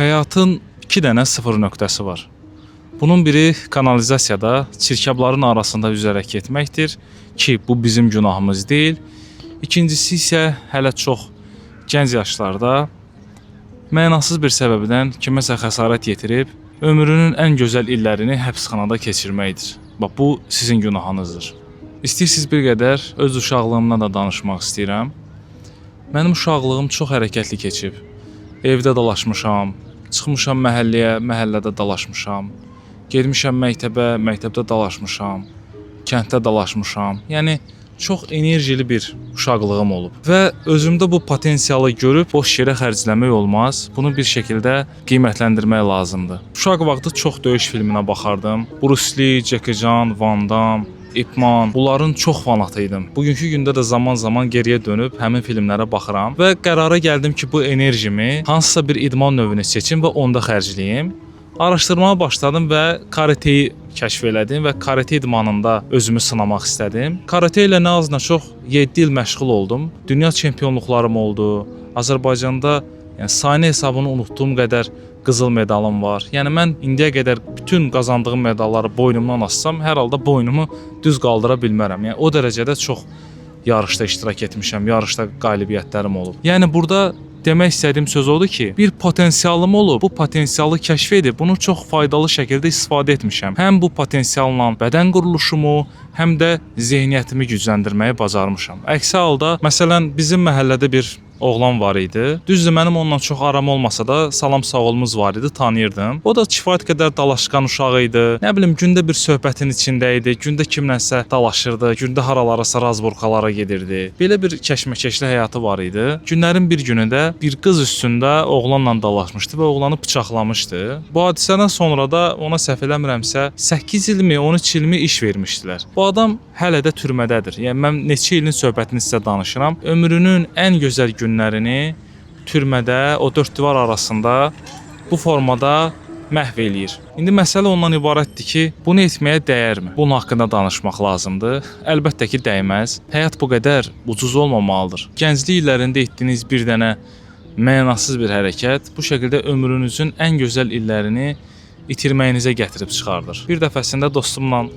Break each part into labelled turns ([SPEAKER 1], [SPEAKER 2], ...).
[SPEAKER 1] Həyatın 2 dənə sıfır nöqtəsi var. Bunun biri kanalizasiyada çirkabların arasında üzərək getməkdir ki, bu bizim günahımız deyil. İkincisi isə hələ çox gənc yaşlarda mənasız bir səbəbdən kiməsə xəsarət yetirib ömrünün ən gözəl illərini həbsxanada keçirməkdir. Bax bu sizin günahınızdır. İstəyirsiniz bir qədər öz uşaqlığımdan da danışmaq istəyirəm. Mənim uşaqlığım çox hərəkətli keçib. Evdə dalaşmışam, çıxmışam məhəlləyə, məhəllədə dalaşmışam. Getmişəm məktəbə, məktəbdə dalaşmışam, kənddə dalaşmışam. Yəni çox enerjili bir uşaqlığım olub və özümdə bu potensialı görüb boş yerə xərcləmək olmaz. Bunu bir şəkildə qiymətləndirmək lazımdır. Uşaq vaxtı çox döyüş filminə baxardım. Bruce Lee, Jackie Chan, Van Damme, İp Man, bunların çox fanatı idim. Bugünkü gündə də zaman-zaman geriyə dönüb həmin filmlərə baxıram və qərara gəldim ki, bu enerjimi hansısa bir idman növünü seçim və onda xərcləyim. Araşdırmağa başladım və karateyi kəşf elədim və karate idmanında özümü sınamaq istədim. Karate ilə nə az nə çox 7 il məşğul oldum. Dünya çempionluqlarım oldu. Azərbaycanda yəni sayını hesabını unutduğum qədər qızıl medalım var. Yəni mən indiyə qədər bütün qazandığım medalları boynumdan assam, hər halda boynumu düz qaldıra bilmərəm. Yəni o dərəcədə çox yarışda iştirak etmişəm, yarışda qalibiyyətlərim olub. Yəni burada demək istədiyim söz odur ki, bir potensialım olub, bu potensialı kəşf edib bunu çox faydalı şəkildə istifadə etmişəm. Həm bu potensialla bədən quruluşumu, həm də zehniyyətimi gücləndirməyi bacarmışam. Əksi halda, məsələn, bizim məhəllədə bir oğlan var idi. Düzdür, mənim onunla çox aram olmasa da salam sağolumuz var idi, tanıyırdım. O da kifayət qədər dalaşqan uşağı idi. Nə bilim, gündə bir söhbətin içində idi, gündə kimlənsə dalaşırdı, gündə haralarasa razborkalara gedirdi. Belə bir kəşməkeşli həyatı var idi. Günlərin bir günündə bir qız üstündə oğlanla dalaşmışdı və oğlanı bıçaqlamışdı. Bu hadisədən sonra da ona səhv eləmirəmsə 8 ilmi, 13 ilmi iş vermişdilər. Bu adam hələ də türmədədir. Yəni mən neçə ilin söhbətini sizə danışıram. Ömrünün ən gözəl günlərini türmədə, o dörd divar arasında bu formada məhv eləyir. İndi məsələ ondan ibarətdir ki, bunu etməyə dəyərmi? Bunun haqqında danışmaq lazımdır. Əlbəttə ki, dəyməz. Həyat bu qədər ucuz olmamalıdır. Gənclik illərində etdiyiniz bir dənə mənasız bir hərəkət bu şəkildə ömrünüzün ən gözəl illərini itirməyinizə gətirib çıxardır. Bir dəfəsində dostumla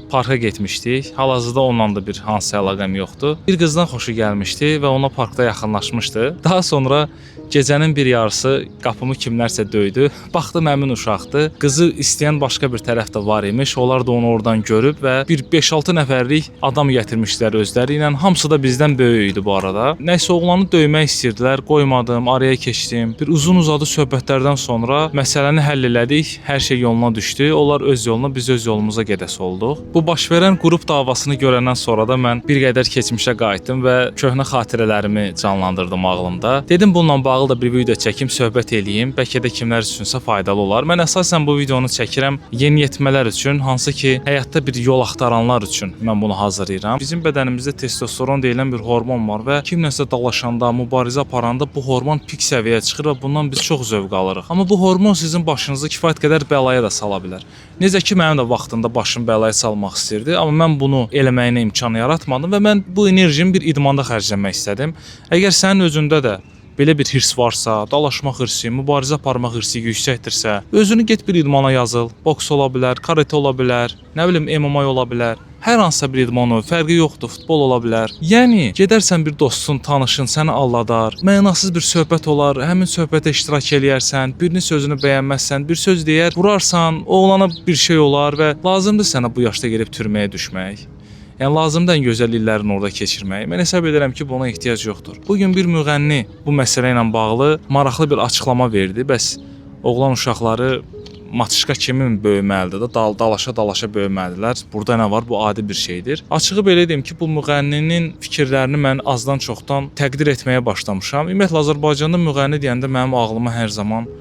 [SPEAKER 1] parka getmişdik. Hal-hazırda onunla da bir hansısa əlaqəm yoxdur. Bir qızdan xoşu gəlmişdi və ona parkda yaxınlaşmışdı. Daha sonra gecənin bir yarısı qapımı kimlərsə döydü. Baxdım həmin uşaqdır. Qızı istəyən başqa bir tərəf də var imiş. Onlar da onu oradan görüb və bir 5-6 nəfərlik adam gətirmişdilər özləri ilə. Hamısı da bizdən böyük idi bu arada. Nəsə oğlanı döymək istəyirdilər, qoymadım, araya keçdim. Bir uzun-uzadı söhbətlərdən sonra məsələni həll elədik. Hər şey yoluna düşdü. Onlar öz yoluna, biz öz yolumuza gedəsi olduq. Bu baş verən qrup davasını görəndən sonra da mən bir qədər keçmişə qayıtdım və köhnə xatirələrimi canlandırdım ağlımda. Dedim bununla bağlı da bir video çəkim, söhbət eləyim. Bəlkə də kimlər üçünsə faydalı olar. Mən əsasən bu videonu çəkirəm yeniyetmələr üçün, hansı ki həyatda bir yol axtaranlar üçün mən bunu hazırlayıram. Bizim bədənimizdə testosteron deyilən bir hormon var və kimləsə dalaşanda, mübarizə aparanda bu hormon pik səviyyəyə çıxır və bundan biz çox zövq alırıq. Amma bu hormon sizin başınızı kifayət qədər bəlaya da sala bilər. Necə ki mənim də vaxtında başım bəlaya salmaq istəyirdi, amma mən bunu eləməyinə imkan yaratmadım və mən bu enerjimi bir idmanda xərcləmək istədim. Əgər sənin özündə də belə bir hirs varsa, dalaşmaq hirsi, mübarizə aparmaq hirsi yüksəkdirsə, özünü get bir idmana yazıl. Boks ola bilər, karate ola bilər, nə bilim MMA ola bilər. Hər hansısa bir idman növü, fərqi yoxdur, futbol ola bilər. Yəni gedərsən bir dostun, tanışın səni aldadar, mənasız bir söhbət olar, həmin söhbətə iştirak eləyərsən, birinin sözünü bəyənməzsən, bir söz deyər, vurarsan, oğlana bir şey olar və lazımdır sənə bu yaşda gedib türməyə düşmək. Yəni lazımdır ən gözəl illərini orada keçirmək. Mən hesab edirəm ki, buna ehtiyac yoxdur. Bu gün bir müğənni bu məsələ ilə bağlı maraqlı bir açıqlama verdi. Bəs oğlan uşaqları maçışka kimi böyüməlidir də, dalaşa-dalaşa böyüməlidirlər. Burada nə var? Bu adi bir şeydir. Açığı belə deyim ki, bu müğənninin fikirlərini mən azdan çoxdan təqdir etməyə başlamışam. Ümumiyyətlə Azərbaycanda müğənni deyəndə mənim ağlıma hər zaman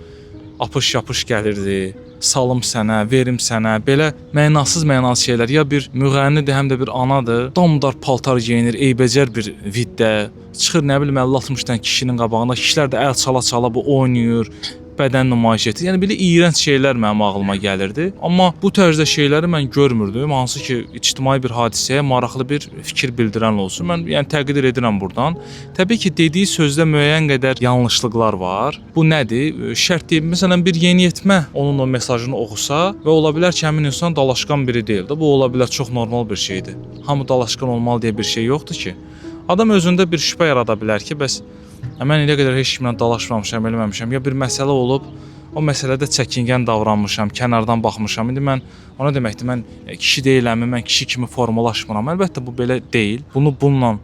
[SPEAKER 1] apış-yapış gəlirdi. Salım sənə, verim sənə, belə mənasız şeylər. Ya bir müğənnidir, həm də bir anadır. Damdar paltar geyinir, eybəcər bir viddə. Çıxır nə bilim 50-60 dənə kişinin qabağında. Kişilər də əl çala-çala bu oynayır. bədən nümayiş etdirir. Yəni belə iyrənc şeylər mənim ağlıma gəlirdi. Amma bu tərzdə şeyləri mən görmürdüm. Hansı ki, ictimai bir hadisəyə maraqlı bir fikir bildirən olsun. Mən yəni təqdir edirəm burdan. Təbii ki, dediyi sözdə müəyyən qədər yanlışlıqlar var. Bu nədir? Şərt deyil. Məsələn, bir yeniyetmə onun o mesajını oxusa və ola bilər ki, həmin insan dalaşqan biri deyil də. Bu ola bilər, çox normal bir şeydir. Hamı dalaşqan olmalı deyə bir şey yoxdur ki. Adam özündə bir şübhə yarada bilər ki, bəs mən elə qədər heç kimlə dalaşmamışam, eləməmişəm. Ya bir məsələ olub, o məsələdə çəkingən davranmışam, kənardan baxmışam. İndi mən ona deməkdir, mən kişi deyiləm, mən kişi kimi formalaşmıram. Əlbəttə bu belə deyil. Bunu bununla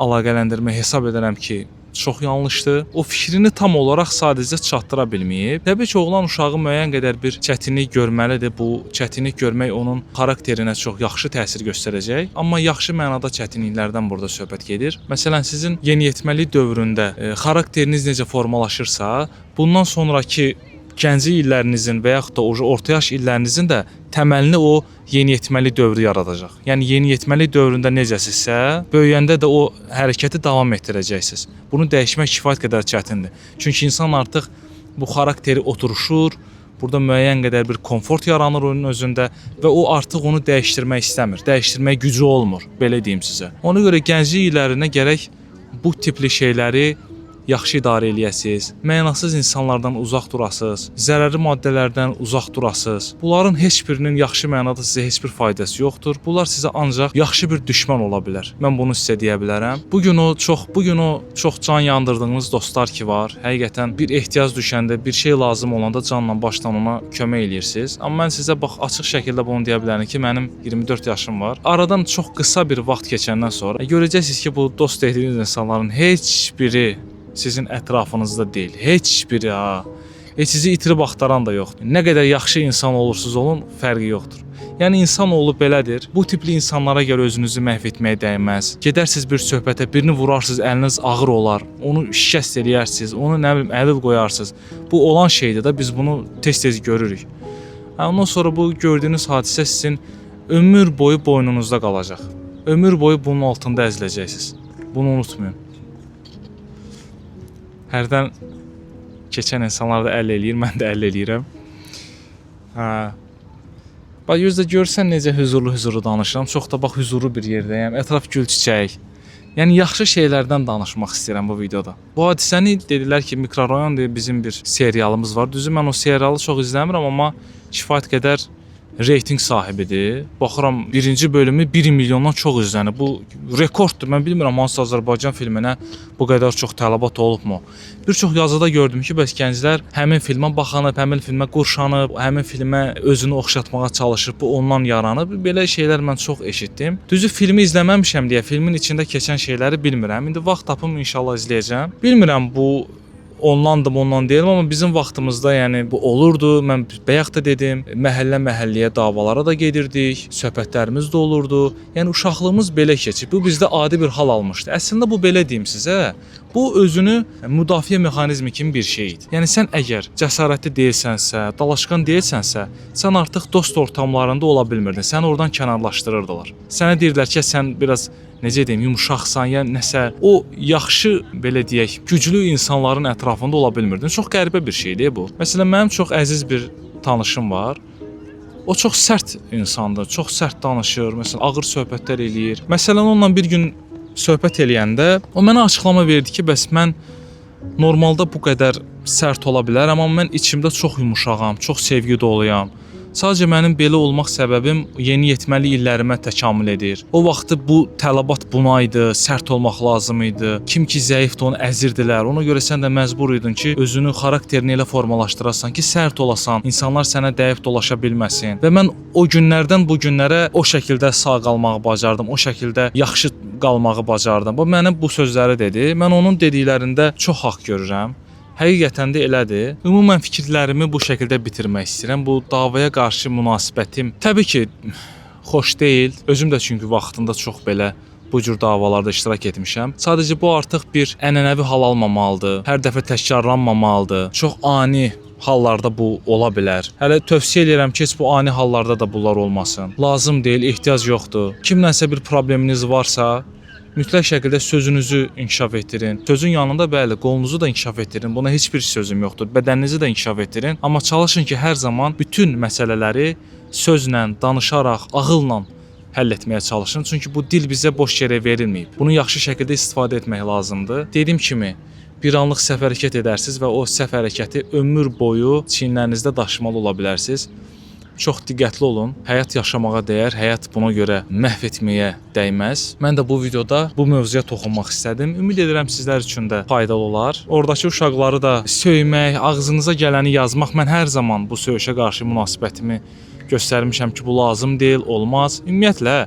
[SPEAKER 1] əlaqələndirmək hesab edirəm ki, çox yanlışdır. O fikrini tam olaraq sadəcə çatdıra bilməyib. Təbii ki, oğlan uşağı müəyyən qədər bir çətinlik görməlidir. Bu çətinlik görmək onun xarakterinə çox yaxşı təsir göstərəcək. Amma yaxşı mənada çətinliklərdən burada söhbət gedir. Məsələn, sizin yeniyetməlik dövründə xarakteriniz necə formalaşırsa, bundan sonrakı gənclik illərinizin və yaxud da orta yaş illərinizin də təməlini o yeniyetməlik dövrü yaradacaq. Yəni yeniyetməlik dövründə necəsizsə, böyüyəndə də o hərəkəti davam etdirəcəksiniz. Bunu dəyişmək kifayət qədər çətindir. Çünki insan artıq bu xarakteri oturuşur, burada müəyyən qədər bir komfort yaranır onun özündə və o artıq onu dəyişdirmək istəmir. Dəyişdirmək gücü olmur, belə deyim sizə. Ona görə gənclik illərində gərək bu tipli şeyləri yaxşı idarə eləyəsiniz, mənasız insanlardan uzaq durasınız, zərərli maddələrdən uzaq durasınız. Bunların heç birinin yaxşı mənada sizə heç bir faydası yoxdur. Bunlar sizə ancaq yaxşı bir düşmən ola bilər. Mən bunu sizə deyə bilərəm. Bu gün o çox can yandırdığınız dostlar ki var. Həqiqətən bir ehtiyac düşəndə, bir şey lazım olanda canla başla ona kömək eləyirsiniz. Amma mən sizə bax açıq şəkildə bunu deyə bilərəm ki, mənim 24 yaşım var. Aradan çox qısa bir vaxt keçəndən sonra görəcəksiniz ki, bu dost dediyiniz insanların heç biri sizin ətrafınızda deyil. Heç biri ha. Heç sizi itirib axtaran da yoxdur. Nə qədər yaxşı insan olursunuz olun, fərqi yoxdur. Yəni insanoğlu belədir. Bu tipli insanlara görə özünüzü məhv etməyə dəyməz. Gedərsiniz bir söhbətə, birini vurarsınız, əliniz ağır olar. Onu şikəst eləyərsiniz, onu nə bilim əlil qoyarsınız. Bu olan şeydir də, biz bunu tez-tez görürük. Ondan sonra bu gördüyünüz hadisə sizin ömür boyu boynunuzda qalacaq. Ömür boyu bunun altında əziləcəksiniz. Bunu unutmayın. Hərdən keçən insanlar da əl eləyir, mən də əl eləyirəm. Hə. Bax gözdə görsən necə hüzurlu-hüzurlu danışıram. Çox da bax hüzurlu bir yerdəyəm. Ətraf gül çiçək. Yəni yaxşı şeylərdən danışmaq istəyirəm bu videoda. Bu hadisəni dedilər ki, Mikrorayon deyə bizim bir serialımız var. Düzü mən o serialı çox izləmirəm, amma kifayət qədər reytinq sahibidir. Baxıram birinci bölümü 1 milyondan çox izlənib. Bu rekorddur. Mən bilmirəm hansı Azərbaycan filminə bu qədər çox tələbat olubmu. Bir çox yazıda gördüm ki, bəs gənclər həmin filmə baxanıb, həmin filmə qurşanıb, həmin filmə özünü oxşatmağa çalışıb, bu ondan yaranıb. Belə şeylər mən çox eşitdim. Düzü filmi izləməmişəm deyə filmin içində keçən şeyləri bilmirəm. İndi vaxt tapım inşallah izləyəcəm. Bilmirəm bu ondandır, ondan deyiləm, amma bizim vaxtımızda yəni bu olurdu. Mən bayaq da dedim, məhəllə məhəlləyə davalara da gedirdik, söhbətlərimiz də olurdu. Yəni uşaqlığımız belə keçib. Bu bizdə adi bir hal almışdı. Əslində bu belə deyim sizə, bu özünü müdafiə mexanizmi kimi bir şey idi. Yəni sən əgər cəsarətli deyilsənsə, dalaşqan deyilsənsə, sən artıq dost ortamlarında ola bilmirdin. Səni oradan kənarlaşdırırdılar. Sənə deyirdilər ki, sən biraz necə deyim, yumşaqsan ya nəsə, o yaxşı belə deyək, güclü insanların ətrafında ola bilmirdin. Çox qəribə bir şeydir bu. Məsələn, mənim çox əziz bir tanışım var. O çox sərt insandır, çox sərt danışır, məsələn, ağır söhbətlər eləyir. Məsələn, onunla bir gün söhbət eləyəndə o mənə açıqlama verdi ki, bəs mən normalda bu qədər sərt ola bilərəm, amma mən içimdə çox yumşağam, çox sevgi doluyam. Sadəcə mənim belə olmaq səbəbim yeniyetməlik illərimə təkamül edir. O vaxtı bu tələbat buna idi, sərt olmaq lazım idi. Kim ki zəifdir, onu əzirdilər. Ona görə sən də məcbur idin ki, özünü, xarakterini elə formalaşdırasan ki, sərt olasan, insanlar sənə dəyib dolaşa bilməsin. Və mən o günlərdən bu günlərə o şəkildə sağ qalmağı bacardım, o şəkildə yaxşı qalmağı bacardım. Bu mənə bu sözləri dedi. Mən onun dediklərində çox haqq görürəm. Həqiqətən də elədir. Ümumən fikirlərimi bu şəkildə bitirmək istəyirəm. Bu davaya qarşı münasibətim təbii ki, xoş deyil. Özüm də çünki vaxtında çox belə bu cür davalarda iştirak etmişəm. Sadəcə bu artıq bir ənənəvi hal almamalıdır. Hər dəfə təkrarlanmamalıdır. Çox ani hallarda bu ola bilər. Hələ tövsiyə edirəm ki, heç bu ani hallarda da bunlar olmasın. Lazım deyil, ehtiyac yoxdur. Kimlənsə bir probleminiz varsa, Mütləq şəkildə sözünüzü inkişaf etdirin. Sözün yanında bəli, qolunuzu da inkişaf etdirin. Buna heç bir sözüm yoxdur. Bədəninizi də inkişaf etdirin. Amma çalışın ki, hər zaman bütün məsələləri sözlə, danışaraq, ağılla həll etməyə çalışın. Çünki bu dil bizə boş yerə verilməyib. Bunu yaxşı şəkildə istifadə etmək lazımdır. Dediyim kimi, bir anlıq səhv hərəkət edərsiniz və o səhv hərəkəti ömür boyu çiyinlərinizdə daşımalı ola bilərsiniz. Çox diqqətli olun. Həyat yaşamağa dəyər, həyat buna görə məhv etməyə dəyməz. Mən də bu videoda bu mövzuya toxunmaq istədim. Ümid edirəm sizlər üçün də faydalı olar. Oradakı uşaqları da söymək, ağzınıza gələni yazmaq, mən hər zaman bu söyüşə qarşı münasibətimi göstərmişəm ki, bu lazım deyil, olmaz. Ümumiyyətlə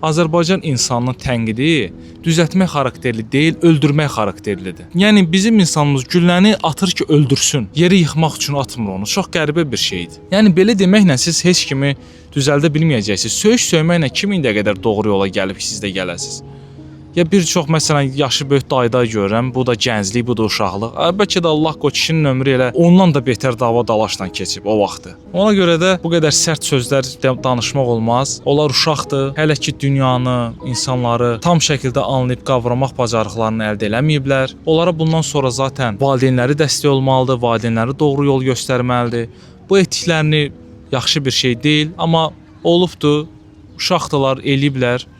[SPEAKER 1] Azərbaycan insanının tənqidi düzəltmək xarakterli deyil, öldürmək xarakterlidir. Yəni bizim insanımız gülləni atır ki, öldürsün. Yeri yıxmaq üçün atmır onu. Çox qəribə bir şeydir. Yəni belə deməklə siz heç kimi düzəldə bilməyəcəksiniz. Söyüş söyməklə kim indiyə qədər doğru yola gəlib ki, siz də gələsiniz? Ya bir çox məsələn yaşı böyük dayıda görürəm, bu da gənclik, bu da uşaqlıq. Bəlkə də Allah qoy kişinin ömrü elə ondan da betər dava dalaşla keçib o vaxtı. Ona görə də bu qədər sərt sözlər danışmaq olmaz. Onlar uşaqdır. Hələ ki dünyanı, insanları tam şəkildə anlayıb qavramaq bacarıqlarını əldə eləməyiblər. Onlara bundan sonra zaten valideynləri dəstək olmalıdır, valideynləri doğru yol göstərməlidir. Bu etdiklərini yaxşı bir şey deyil, amma olubdu. Uşaqdılar, eləyiblər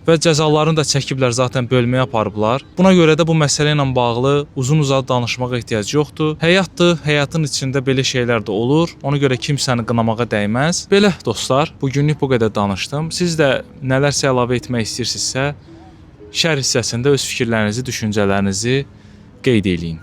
[SPEAKER 1] və cəzalarını da çəkiblər, zaten bölməyə aparıblar. Buna görə də bu məsələ ilə bağlı uzun-uzadı danışmağa ehtiyac yoxdur. Həyatdır, həyatın içində belə şeylər də olur. Ona görə kimsəni qınamağa dəyməz. Belə dostlar, bu günlük bu qədər danışdım. Siz də nələrsə əlavə etmək istəyirsinizsə, şərh hissəsində öz fikirlərinizi, düşüncələrinizi qeyd eləyin.